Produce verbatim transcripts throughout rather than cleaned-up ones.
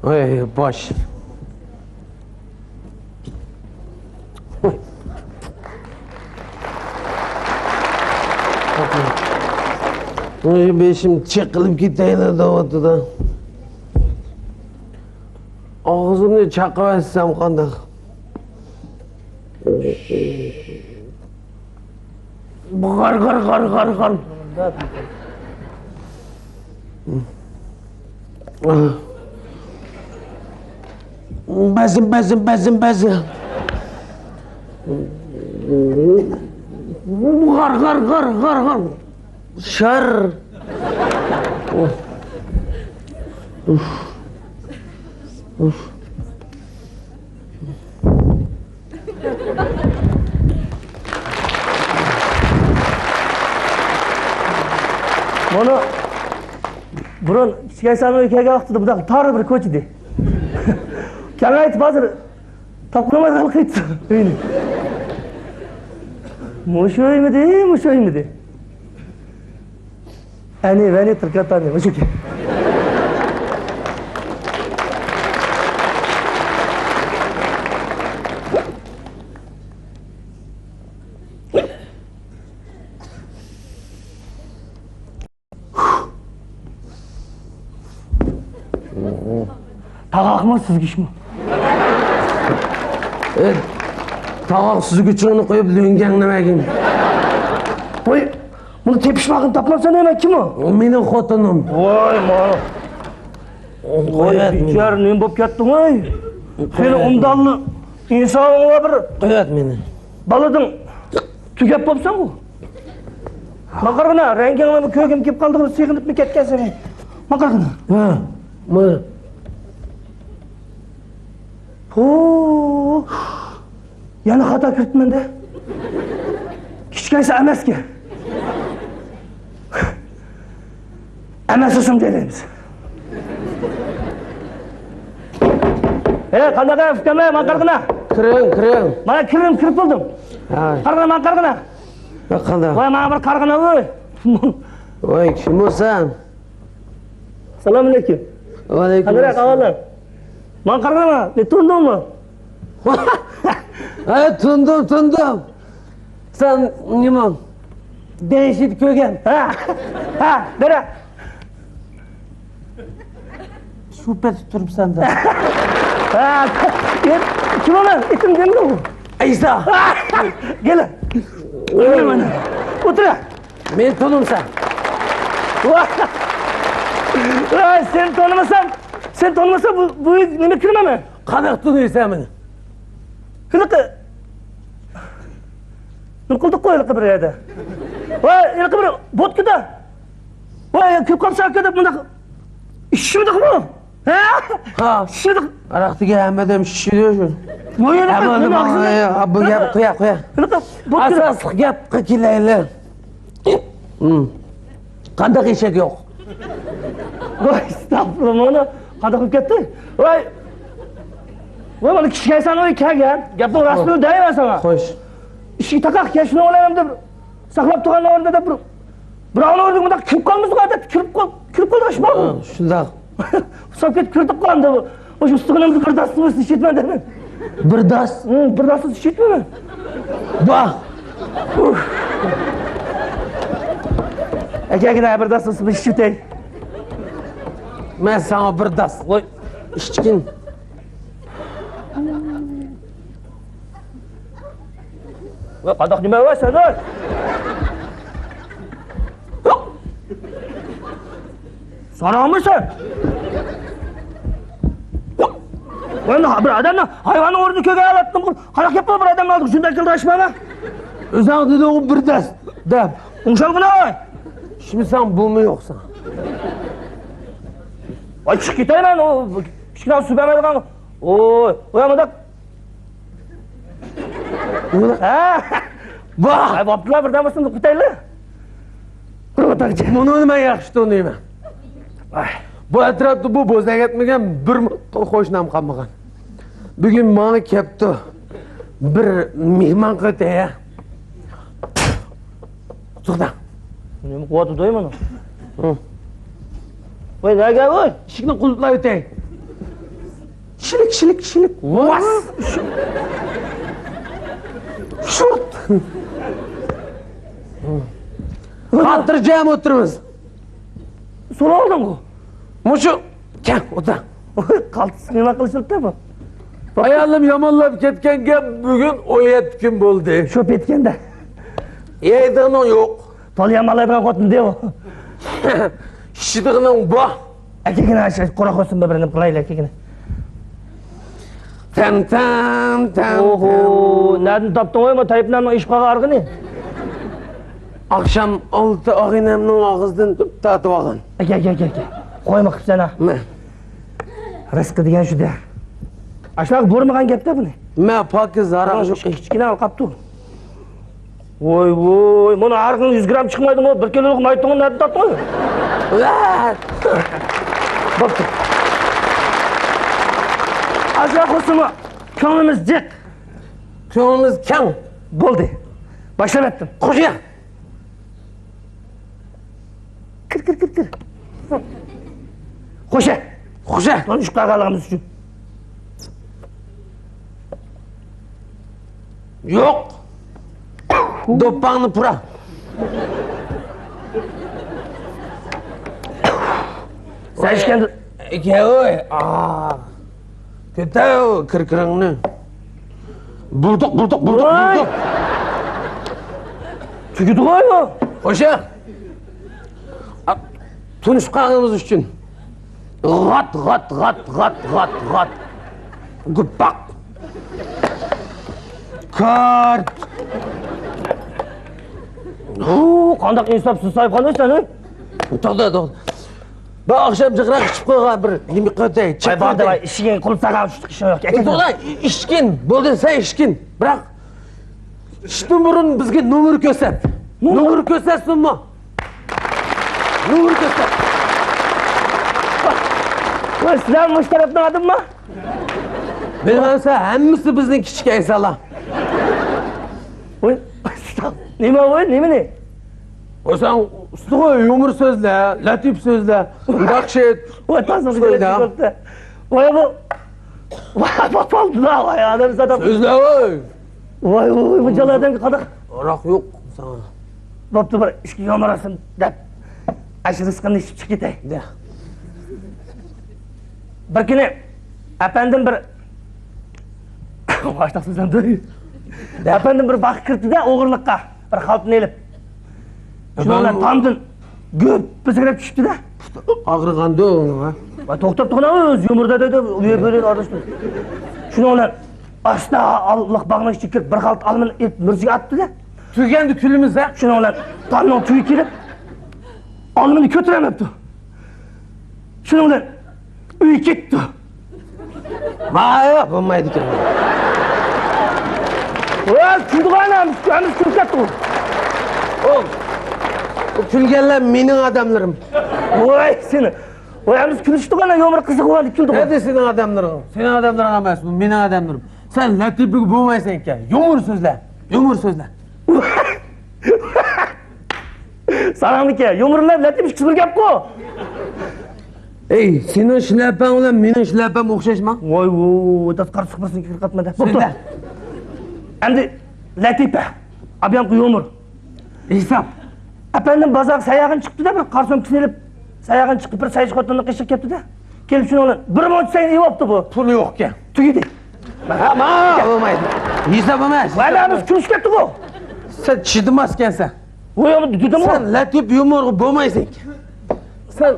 ھەي، باش. ۋاي، بېشىم چېقىلىپ كېتەيلا دەۋاتىدۇ. ئاغزىمنى چاقىۋەتسەم قانداق؟ غار، غار، غار، غار، غار. بەزىم، بەزىم، بەزىم، بەزىم. غار، غار، غار، غار، غار. شار. مانا بۇرۇن كىچىك ئەيسانىڭ ئۆيىگە كەلگەن ۋاقتىدا بۇنداق تار بىر كوچا ئىدى. كېڭەيتىپ ھازىر تاپقىلىماي قېلىپ قېيتتى ئۆينى. مۇشۇ ئۆيمىدى، مۇشۇ ئۆيمىدى؟ ئەنى، ۋەنى، تىركاتانى، مۇشۇكى. تاغاقمۇ، سۈزگۈچمۇ؟ ئە، تاغاق سۈزگۈچۈڭنى قويۇپ، لۆڭگەڭنى بەرگىن. ۋاي، بۇنى تېپىشماقنى تاپمامسەن دەيمەن، كىم ئۇ؟ ئۇ مېنىڭ خوتۇنۇم. ۋاي، ما. ۋاي، بىچارە، نېمە بولۇپ كەتتىڭ، ۋاي؟ خېلى ئومدانلا ئىنسانىڭ بار بىر. قويۇۋەت مېنى. بالىدىن تۈگەپ بوپسەنغۇ. ماڭا قارىغىنا، رەڭگىڭنىمۇ كۆرگۈم كېلىپ قالدىغۇ، سېغىنىپمۇ كەتكەنسەن. ماڭا قارىغىنا. ھە، مانا. ھو. يەنە خاتا كىرىپتىمەن-دە. كىچىك ئەيسا ئەمەسكەن. ئەمەس ئىسىم دەيمىز. ھەي، قانداق ئۇكام، ماڭا قارىغىنا. كىرىڭ، كىرىڭ. مانا كىردىم، كىرىپ بولدۇم. ھە. قارىغىنا، ماڭا قارىغىنا. ياق، قانداق؟ ۋاي، ماڭا بىر قارىغىنا، ۋاي. ۋاي، كىم بۇ سەن؟ سالام ئەلەيكۇم. ۋەئەلەيكۇم قانداق ئەسسالام. ئەھۋالىڭ؟ ماڭا قارىغىنا، مېنى تونۇدۇڭمۇ؟ ھە، تونۇدۇم، تونۇدۇم. سەن نېمە؟ دەيشىدە كۆرگەن. ھە، ھە، قارا. شۇ پەتتە تۇرۇپسەن-دە. ھە، كىم ئۇ؟ ئېتىم دېمىدىڭ؟ ئەيسا. كېلە. ئولتۇر. مېنى تونۇمسەن؟ ۋاي، سېنى تونۇمىسام، سېنى تونۇمىسام، بۇ، بۇ ئۆيگە نېمە كىرمەيمەن؟ قانداق تونۇيسەن مېنى؟ ھېلىقى، نېمە قىلدۇققۇ ھېلىقى بىر يەردە؟ ۋاي، ھېلىقى بىر بوتكىدا. ۋاي، كۆپ قاپسەن ئاكا دەپ مۇنداق ئىششىمىدىقمۇ؟ ھە؟ ھە. ئىششىمىدىق. ئاراقتىكى ھەممە ئادەم ئىششىدى شۇ. ۋاي، ھەممە ئادەم، ھە، بۇ گەپ قويە، قويە. ھېلىقى بوتكىدا. ئاساسلىق گەپقە كېلەيلى. ھىم. قانداق ئېشەك يوق؟ ۋاي، ئەستەغپۇرۇللا، مانا قانداق بولۇپ كەتتى؟ ۋاي. ۋاي، مانا كىچىك ئەيسانىڭ ئۆيىگە كەلگەن. گەپنىڭ راستىنى دەيمەن ساڭا. خوش. ئىشىك تاقاق، كەچ شۇنىڭ بىلەن دەپ ساقلاپ تۇرغان ئورنىدا دەپ بىر، بىراۋنىڭ ئورنىدا مۇنداق كىرىپ قالمىسىغۇ، ئادەتتە كىرىپ قال-، كىرىپ قالىدىغان ئىش بارمۇ؟ ھە، شۇنداق. ئۇسساپ كېتىپ كىردۇق ئاندىن. مۇشۇ ئۇستىخىنىمنى بىر داستىمىز ئىشلىتىمەن دەيمەن. بىر داس؟ ھىم، بىر داستىمىز ئىشلىتىمەن. باھ! ئەكەگىنە بىر داستىمىز ئىشلىتەي. مەن ساڭا بىر داس. ۋاي، ئىشتىكىن. ۋاي، قانداق نېمە ۋاي سەن، ۋاي؟ ساراڭمۇ سەن؟ ۋاي، بىر ئادەمنى ھايۋاننىڭ ئورنىدا كۆرگەن ھالەتتىن قانداق گەپ بۇ، بىر ئادەمنىڭ ئالدىغا شۇنداق قىلدىراشمانا. ئۆزۈڭ دېدىڭغۇ بىر دەس دەپ. ئوڭشالغىنا ۋاي. ئىچمىسەڭ بۇمۇ يوقسەن. ۋاي، چىقىپ كېتەي مەن، ئۇ كىچىككىنە سۇ بەرمەيدىغان. ۋاي، ۋاي، مۇنداق. ھە؟ ۋاھ! ئاي، بوپتۇلا، بىردەم بولسۇن، قۇتايلى. قۇرۇق. مۇنۇنى مەن ياخشى تونۇيمەن. ئاي. بۇ ئەتراپتا بۇ بوزەك ئەتمىگەن بىر قوشنام قالمىغان. بۈگۈن ماڭا كەپتۇ. بىر مېھمان قىلىپ. توختا. نېمە قىلىۋاتىدۇ مانا؟ ھە. ۋاي، نەگە ۋاي؟ ئىشىكنى قۇلۇپلاپ ئۆتەي. شىلىك، شىلىك، شىلىك. ۋاس. شۇرت. خاتىرجەم ئولتۇرىمىز. سوراۋالدىڭغۇ؟ مۇشۇ كەڭ ئودا. قالتىس نېمە قىلىشىپتۇ بۇ؟ ئايالىم يامانلاپ كەتكەنگە بۈگۈن ئون يەتتە كۈن بولدى. شۇ پېتىكەندە. يەيدىغىنىڭ يوق. تولا يامانلايدىغان خوتۇن دېۋۇ. ئىچىدىغىنىڭ بار. ئەكىگىنە، قۇراق بولسۇن، بىر نېمە قىلايلى ئەكىگىنە. تەم، تەم، تەم، ئوھو، تەم. نەدىن تاپتىڭ ئوي، ما تەيپنەمنىڭ ئىشىپ قالغان ئارغىنى؟ ئاخشام ئالتە ئاغىنەمنىڭ ئاغزىدىن تارتىپ ئالغان. ئەكە، ئەكە، ئەكە، ئەكە. قويما قىپسەن ھە. مە. رىزقى دېگەن شۇ دە. ئاشۇنداق بۇرمىغان گەپتە بۇنى. مە پاكىز ھاراق يوق. كىچىككىنە ئالقاپتۇ. ۋوي، ۋوي، مانا ھەر كۈنى يۈز گرام چىقمايدىغۇ، بىر كىلولۇق مايتىڭنى نەدىن تاپتىڭ؟ بوپتۇ. ئازراق بولسىمۇ كۆڭلىمىز جىق. كۆڭلىمىز كەڭ. بولدى. باشلاۋەتتىم. خوشە. كىر، كىر، كىر، كىر. خوشە. خوشە. تونۇشۇپ قالغانلىقىمىز ئۈچۈن. يوق. دوپپاڭنى پۇرا. سەن ئىچكەن. ئەكە، ئوي. ئا. كۆتەر كىركىرىڭنى. بۇردۇق، بۇردۇق، بۇردۇق، ۋاي! بۇردۇق. تۈگىدىغۇ ئۇ. خوشە. تونۇشقانلىقىمىز ئۈچۈن. غات، غات، غات، غات، غات، غات. گۇپپاق. كارت. ھۇ، قانداق ئىنساپسىز ساھىبخانا سەن، ھە؟ توختا، توختا. بۇ ئاخشام جىقراق ئىچىپ قويغان بىر نېمە قىلىۋېتەي، چىقىپ قوياي. ئىشىكىڭ قۇلۇپ ساغان چۈشتۈك ئىشىڭ يوق. توختا، ئىچكىن. بولدى، سەن ئىچكىن. بىراق ئىچىشتىن بۇرۇن بىزگە نومۇر كۆرسەت. نومۇر؟ نومۇر كۆرسەتسۇنمۇ؟ نومۇر كۆرسەت. ۋاي، سىلەر مۇشۇ تەرەپنىڭ ئادىمىما؟ بىلمەمسە، ھەممىسى بىزنىڭ كىچىك ئەيسالا. ۋاي، نېمە ۋاي، نېمىنى؟ ۋاي، سەن ئۇستىغۇ، يۇمۇر سۆزلە، لەتىپ سۆزلە، ناخشا ئېيت. ۋاي، تازا سۆزلە. ۋاي، بۇ، ۋاي، بۇ، ۋاي، ئادەم زادى. سۆزلە، ۋاي. ۋاي، ۋاي، ۋاي، بۇ جالا ئادەمگە قانداق؟ ھاراق يوق ساڭا. بوپتۇ، بىر ئىچكى يۇمۇرسۇن دەپ، ئاشۇ رىزقىمنى ئىچىپ چىقىپ كېتەي. دە. بىر كۈنى ئەپەندىم بىر، ئاشۇنداق سۆزلەمدۇ. دە. ئەپەندىم بىر باغقا كىرىپتۇ-دە، ئوغرىلىققا. بىر خالتىنى ئېلىپ. شۇنىڭ بىلەن تامدىن گۈپپە سەكرەپ چۈشۈپتۇ-دە. ئاغرىغاندۇ ئۇنىڭ، ھە؟ ۋاي، توختاپ تۇرغىنا، ئۆزى يۇمۇردا دەيدۇ، ئۇ يەر بۇ يەر ئارىلاشتۇرۇپ. شۇنىڭ بىلەن ئاستا ئاللىق باغنىڭ ئىچىگە كىرىپ، بىر خالتا ئالمىنى ئېلىپ مۈرىسىگە ئاتتى-دە. تۈگەندە تۈلىمىز، ھە؟ شۇنىڭ بىلەن تامنىڭ تۈۋى كېلىپ، ئالمىنى كۆتۈرەلمەپتۇ. شۇنىڭ بىلەن ئۆيگە كەتتى. مايا بولمايدىكەن. ۋاي، كۈلدىغۇ ئانا، ھەممىسى كۈلۈپ كەتتىغۇ. ئۇ، ئۇ كۈلگەنلەر مېنىڭ ئادەملىرىم. ۋاي سېنى. ۋاي، ھەممىسى كۈلۈشتىغۇ ئانا، يۇمۇر قىزىقىغۇ ئانا، كۈلدىغۇ. نەدە سېنىڭ ئادەملىرىڭ؟ سېنىڭ ئادەملىرىڭ ئەمەس، بۇ مېنىڭ ئادەملىرىم. سەن لەتىپىگە بولمايسەنكەن. يۇمۇر سۆزلە. يۇمۇر سۆزلە. ساراڭنىكى يۇمۇر بىلەن لەتىپ ئىككىسى بىر گەپقۇ. ئەي، سېنىڭ شىلەپەڭ بىلەن مېنىڭ شىلەپەم ئوخشاشما؟ ۋاي، ۋوي، ۋوي، داس قارا سۇقمىسۇن، كىر قاتما دە. بوپتۇ. سۆزلە. ئەمدى لەتىپە، ئابيامقى يۇمۇر. ھېساب. ئەپەندىم بازارغا سەياھەتكە چىقىپتۇ-دە، بىر قارا سومكىسىنى ئېلىپ، سەياھەتكە چىقىپ، بىر سەيچى خوتۇننىڭ قېشىغا كەپتۇ-دە. كېلىپ شۇنىڭ بىلەن بىر مۇنچە سەينى ئېلىۋاپتۇ بۇ. پۇلى يوقكەن. تۈگىدى. ھە، ما، بولمايدۇ. ھېساب ئەمەس. ۋاي، ھېساب ئەمەس، ئەمەس. كۈلۈشكەپتىغۇ. سەن چىدىماسكەنسەن. ۋاي، ئاما دېدىمغۇ. سەن لەتىپ يۇمۇرغا بولمايسەن. سەن،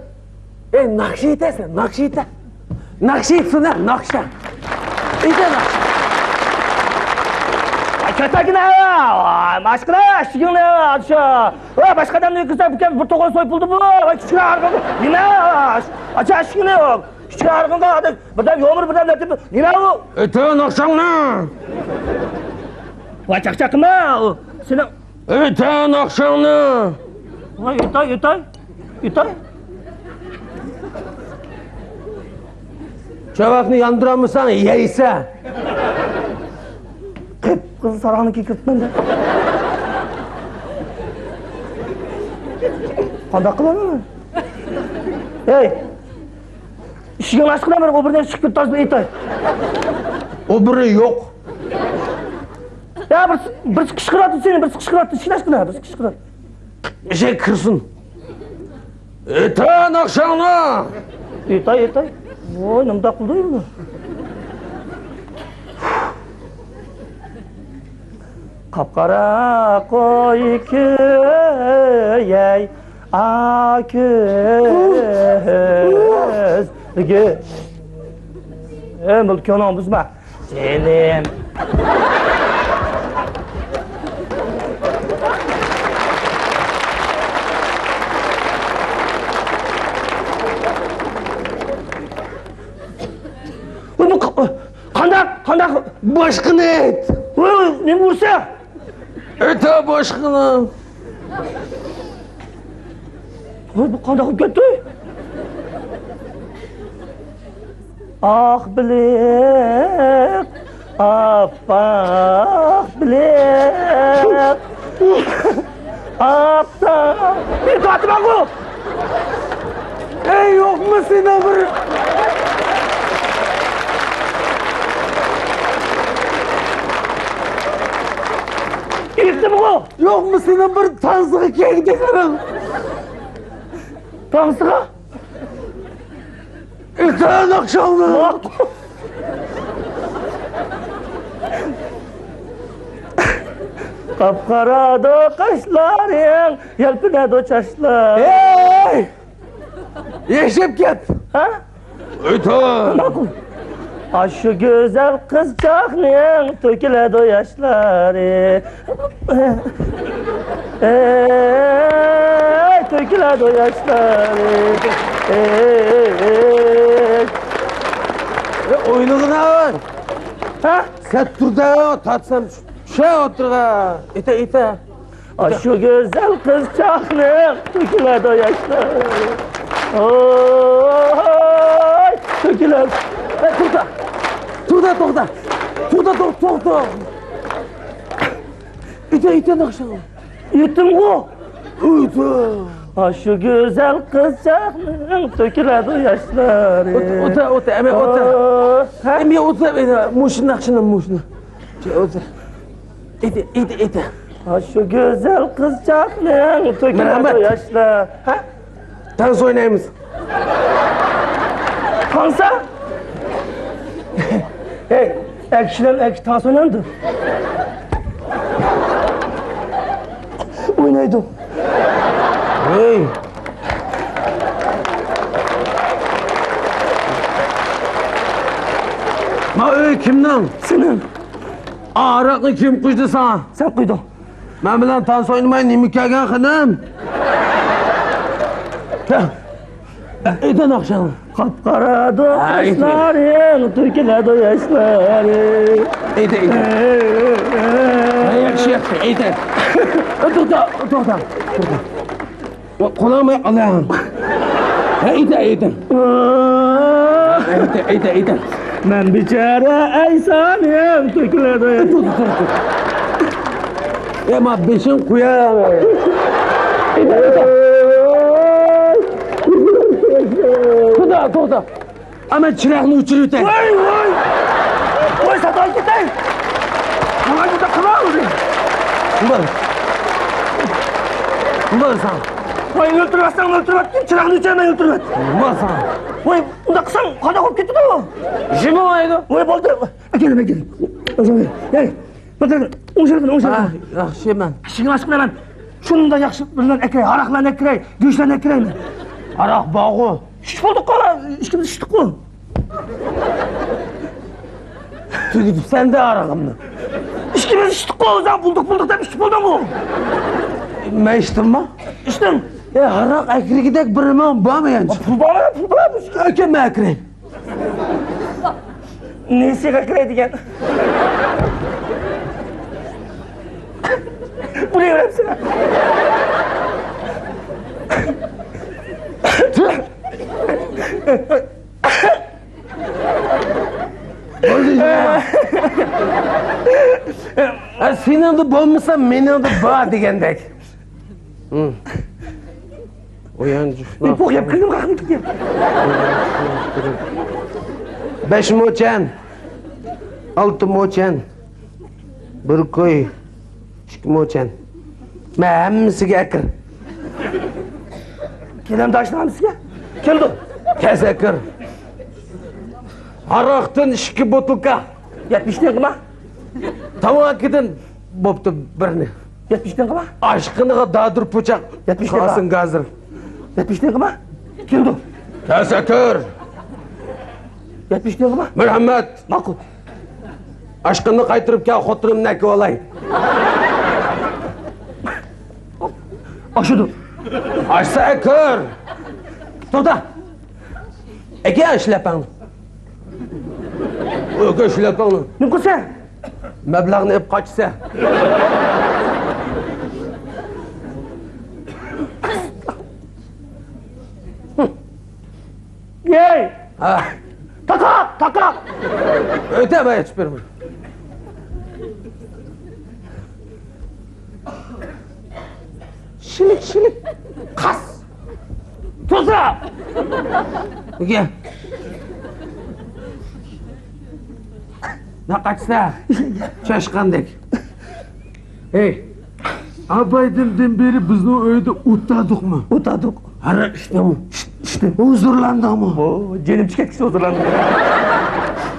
ئەي، ناخشا ئېيتەسەن، ناخشا ئېيتە. ناخشا ئېيتسۇن، ھە، ناخشا. ئېيتە ناخشا. ۋاي، كەتەكىنە، ۋاي، ماشقىلە، ئىشىكىڭنى ئاچ. ۋاي، باشقا ئادەمنى كىرسە، بىر توغرا سويۇپلىدى بۇ. ۋاي، كىچىككىنە ئارقىڭغا. نېمە؟ ئاچ، ئاچ ئىشىكىنى. كىچىككىنە ئارقىڭغا، ئادەم، بىردەم يۇمۇر، بىردەم لەتىپ. نېمە ئۇ؟ ئېيتە ناخشاڭنى. ۋاي، چاقچاق قىلما، ئۇ سېنىڭ. ئېيتە ناخشاڭنى. ۋاي، ئېيتاي، ئېيتاي، ئېيتاي. چاۋاكنى ياندۇرالمىساڭ، يەيسە. قىپقىزىل ساراڭنىڭكىگە كىرىپمەن دە. قانداق قىلىمەن؟ ھەي! ئىشىكىڭنى ئاچقىنا، بىر ئوبرىنى چىقىپ كېتىپ تازىلاپ ئېيتاي. ئوبرى يوق. يا، بىر، بىرسى قىچقىراتتى سېنى، بىرسى قىچقىراتتى، ئىشىكنى ئاچقىنا، بىرسى قىچقىراتتى. ئېشەك كىرسۇن. ئېيتە ناخشاڭنى! ئېيتاي، ئېيتاي. ۋوي، نېمىنداق قىلدى ئۇ؟ قاپقارا قوي كۆيەي، ئا كۆزگە. ئەي، مۇلكىنىڭ بۇزما. جېنىم. ۋوي، بۇ ق-، قانداق، قانداق؟ باشقىنى ئېيت. ۋوي، ۋوي، نېمە ئۇرسا؟ ئېيتە باشقىنى. ۋوي، بۇ قانداق بولۇپ كەتتى؟ ئاق بىلىق، ئاپئاق بىلىق، ئاپتاپ. بىر تارتىماڭغۇ! ئەي، يوقمۇ سېنىڭ بىر ئېيتتىمغۇ! يوقمۇ سېنىڭ بىر تانسىغا كەلگۈدەكلىرىڭ؟ تانسىغا؟ ئېيتە ناخشاڭنى! قاپقارادۇ قاشلىرىڭ، يەلپۈنەدۇ چاچلىرىڭ. ھەي! ياشاپ كەت! ھە؟ ئېيتە! ماقۇل. ئاشۇ گۈزەل قىزچاقنىڭ تۆكۈلەدۇ ياشلىرى. ئەي، تۆكۈلەدۇ ياشلىرى. ئەي، ئەي، ئەي. ئە، ئوينىغىنا. ھە؟ سەت تۇردا تارتسام چۈشە ئوتتۇرىغا. ئېيتە، ئېيتە. ئاشۇ گۈزەل قىزچاقنىڭ تۆكۈلىدۇ ياشلىرى. ۋوي، تۆكۈلىدۇ. ئەي، توختا. توختا، توختا. توختا، توختا، توختا. ئېيتە، ئېيتە ناخشاڭنى. ئېيتتىمغۇ. ئېيتە. ئاشۇ گۈزەل قىزچاقنىڭ تۆكۈلىدۇ ياشلىرى. ئوتۇر، ئوتۇر، ئوتۇر، ئەمە ئوتۇر. ھە؟ ئەمە ئوتۇر، ئەمە مۇشۇ ناخشىنى، مۇشۇنى. ئوتۇر. ئېيتە، ئېيتە، ئېيتە. ئاشۇ گۈزەل قىزچاقنىڭ تۆكۈلىدۇ ياشلار. ھە؟ تانس ئوينايمىز. تانسا؟ ھەي، ئەكشىلەر، ئەكشى تانس ئوينامدۇ؟ ئوينايدۇ. ھەي. ما ئۆي كىمنىڭ؟ سېنىڭ. ئاراقنى كىم قۇيدى ساڭا؟ سەن قۇيدۇڭ. مەن بىلەن تانس ئوينىماي نېمە كەلگەن خېنىم؟ ئېيتە ناخشاڭنى. قاپقارادۇ قاشلىرىڭ، تۆكۈلىدۇ ياشلىرىڭ. ئېيتە، ئېيتە. ھە، ياخشى، ياخشى، ئېيتە. توختا، توختا، توختا. قولۇڭنى ئالاڭ. ھە، ئېيتە، ئېيتە. ئېيتە، ئېيتە، ئېيتە. مەن بىچارە ئەيسانىم، تۆكۈلىدۇ. تۇر، تۇر، تۇر، تۇر. ئەمما بېشىڭ قويا. ئېيتە، ئېيتە. توختا، توختا. ئەمە چىراغنى ئۆچۈرۈۋېتەي. ۋاي، ۋاي. ۋاي، ساتالىپ كېتەي. ۋاي، بۇنداق قىلما ئۆزۈڭ. بۇلار. بۇلار ساڭا. ۋاي، ئۆلتۈرۈۋەتسەڭ ئۆلتۈرۈۋەت. چىراغنى ئۆچۈرمەي ئۆلتۈرۈۋەت. بۇلار ساڭا. ۋاي، ئۇنداق قىلساڭ قانداق بولۇپ كېتىدۇ؟ جىمىمايدۇ. ۋاي، بولدى. ئەكەل، ئەكەل. ھەي. بىر، بىر، ئوڭشالغىن، ئوڭشالغىن. ھە، ياخشى، مەن. ئىشىكىڭنى ئاچقىنا مەن. شۇنداق ياخشى بىر نەرسىنى ئەكىرەي، ھاراقلارنى ئەكىرەي، گۆشلەرنى ئەكىرەيمەن. ھاراق بارغۇ. ئىچىپ بولدۇققۇ، ئىككىمىز ئىچتۇققۇ. تۈگىتىپسەن-دە ھاراقىمنى. ئىككىمىز ئىچتۇققۇ، سەن بۇلدۇق بۇلدۇق دەپ ئىچىپ بولدۇڭغۇ. مەن ئىچتىممۇ؟ ئىچتىم. ئە، ھاراق ئەكىرگۈدەك بىر نېمە بارمۇ يەنە؟ پۇل بارمۇ، پۇل بار. ئەكەل، مەن ئەكىرەي. نېسىغا كىرەي دېگەن. بۇنى بېرەمسىلەر؟ بولدى، ھە، سېنىڭدە بولمىسا، مېنىڭدە بار دېگەندەك. ھىم. ئۇيانچۇقنى. بىر پوق يەپ كىردىم، قاقنى كېتىپ. بەش موچەن، ئالتە موچەن، بىر كوي، ئىككى موچەن. مەن ھەممىسىگە ئەكىر. كېلەمدە ئاشۇنىڭ ھەممىسىگە؟ كېلىدۇ. تەس ئەكىر. ھاراقتىن ئىككى بوتۇلكا. يەتمىش دېڭىقىما؟ تاماكىدىن بوپتۇ بىرنى. يەتمىش دېڭىقىما؟ ئاشقىنىغا دادۇر پۇچاق. يەتمىش دېڭىق. قالسۇن ھازىر. يەتمىش دېڭىقىما؟ كېلىدۇ. تەس ئەكىر. يەتمىش دېڭىقىما؟ مەرھەمەت. ماقۇل. ئاشقىنىنى قايتۇرۇپ كەل، خوتۇنۇمنى ئەكىۋالاي. ئاشىدۇ. ئاشسا ئەكىر. توختا. ئەكە شىلەپەڭنى. ئەكە شىلەپەڭنى. نېمە قىلسا؟ مەبلەغنى ئېلىپ قاچسا. يەي! ھە. تاقاق! تاقاق! ئۆتە بايا چۈشۈپ بېرىمەن. شىلىك، شىلىك. قاس. توسا! ئۆگە. ناقاچسا. چاشقاندەك. ھەي، ئابايدىندىن بېرى بىزنىڭ ئۆيدە ئوتادۇقمۇ؟ ئوتادۇق. ھاراق ئىچتىڭمۇ؟ ئىچ-، ئىچتىم. ھۇزۇرلاندىڭمۇ؟ ئو، جېنىم چىقىپ كەتكۈچە ھۇزۇرلاندىم.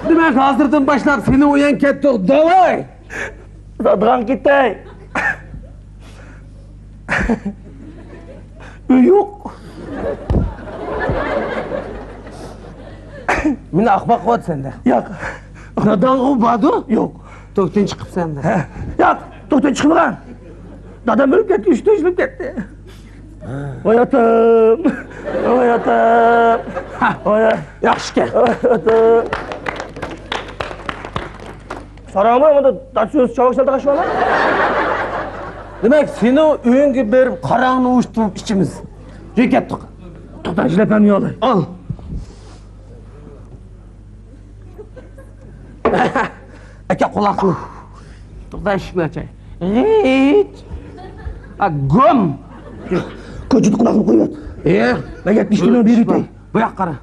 دېمەك، ھازىردىن باشلاپ سېنىڭ ئۇيان كەتتۇق، داۋاي! ساتىدىغان كېتەي. ئۆي يوق. مېنى ئاخماق قىلىۋاتىسەن-دە. ياق. داداڭغۇ باردۇ؟ يوق. توكتىن چىقىپسەن-دە. ھە. ياق، توكتىن چىقمىغان. دادام ئۆلۈپ كەتتى، ئۈچ تۆت يىل كەتتى. ۋاي ئاتام، ۋاي ئاتام. ھە. ۋاي ئا-، ياخشىكەن. ۋاي ئاتام. ساراڭمۇ ئۇندا داتسۇز چاۋاك سالدىغاچ بالا. دېمەك، سېنىڭ ئۆيۈڭگە بېرىپ قاراڭنى ئۇشتۇرۇپ ئىچىمىز. يۈرۈپ كەتتۇق. توختا، شىلەپەمنى يوللاي. ئال. ئەكە قۇلاقنى. توختا، ئىشىكنى ئاچاي. غىچ. ئا، گۇم. كوچىدا قۇلاقنى قويۇۋەت. ئېي. مەن يەتمىش مىليون بېرىۋېتەي. بۇياققا قارا.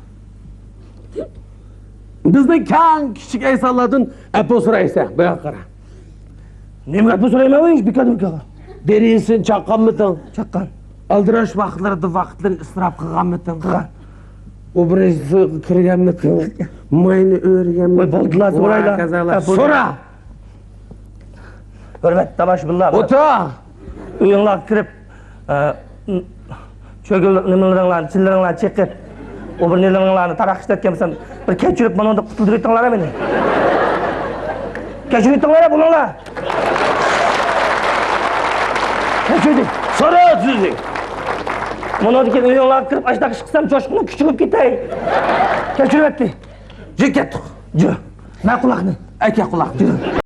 بىزنىڭ كەڭ كىچىك ئەيسانلاردىن ئەپۇ سورايسەن. بۇياققا قارا. نېمىگە ئەپۇ سورايمەن، ئۇ بىكار، بىكار. دېرىزىسىنى چاققانمىدىڭ؟ چاققان. ئالدىراش ۋاقىتلىرىدا ۋاقىتلىرىنى ئىسراپ قىلغانمىدىڭ؟ قىلغان. ئوبرېزغا كىرگەنمىدىڭ؟ ماينى ئۆرگەنمىدىڭ؟ ۋاي، بولدىلا، ۋا سورايلا. كازالا. ئەپۇ. سورا! ھۆرمەتلىك تاماشىبىنلار. ئولتۇر! ئۆيۈڭلارغا كىرىپ، ئە، چۆگۈل نېمىلىرىڭلارنى، چىللىرىڭلارنى چېقىپ، ئۇ بىر نېلىڭلارنى تاراق ئىشلەتكەن بولسام، بىر كەچۈرۈپ مانا ئۇنداق قۇتۇلدۇرۇۋېتىڭلار مېنى. كەچۈرۈۋېتىڭلار بولۇڭلار. كەچۈردى. سورا سۆزى. مۇنىڭدىن كېيىن ئۆيۈڭلارغا كىرىپ ئاشۇنداق ئىش قىلسام، جوشقۇنۇم كۈچىگىپ كېتەي. كەچۈرۈۋەتتى. جۈ كەتتۇق. جۈ. مە قۇلاقنى. ئەكە قۇلاقنى. جۈ.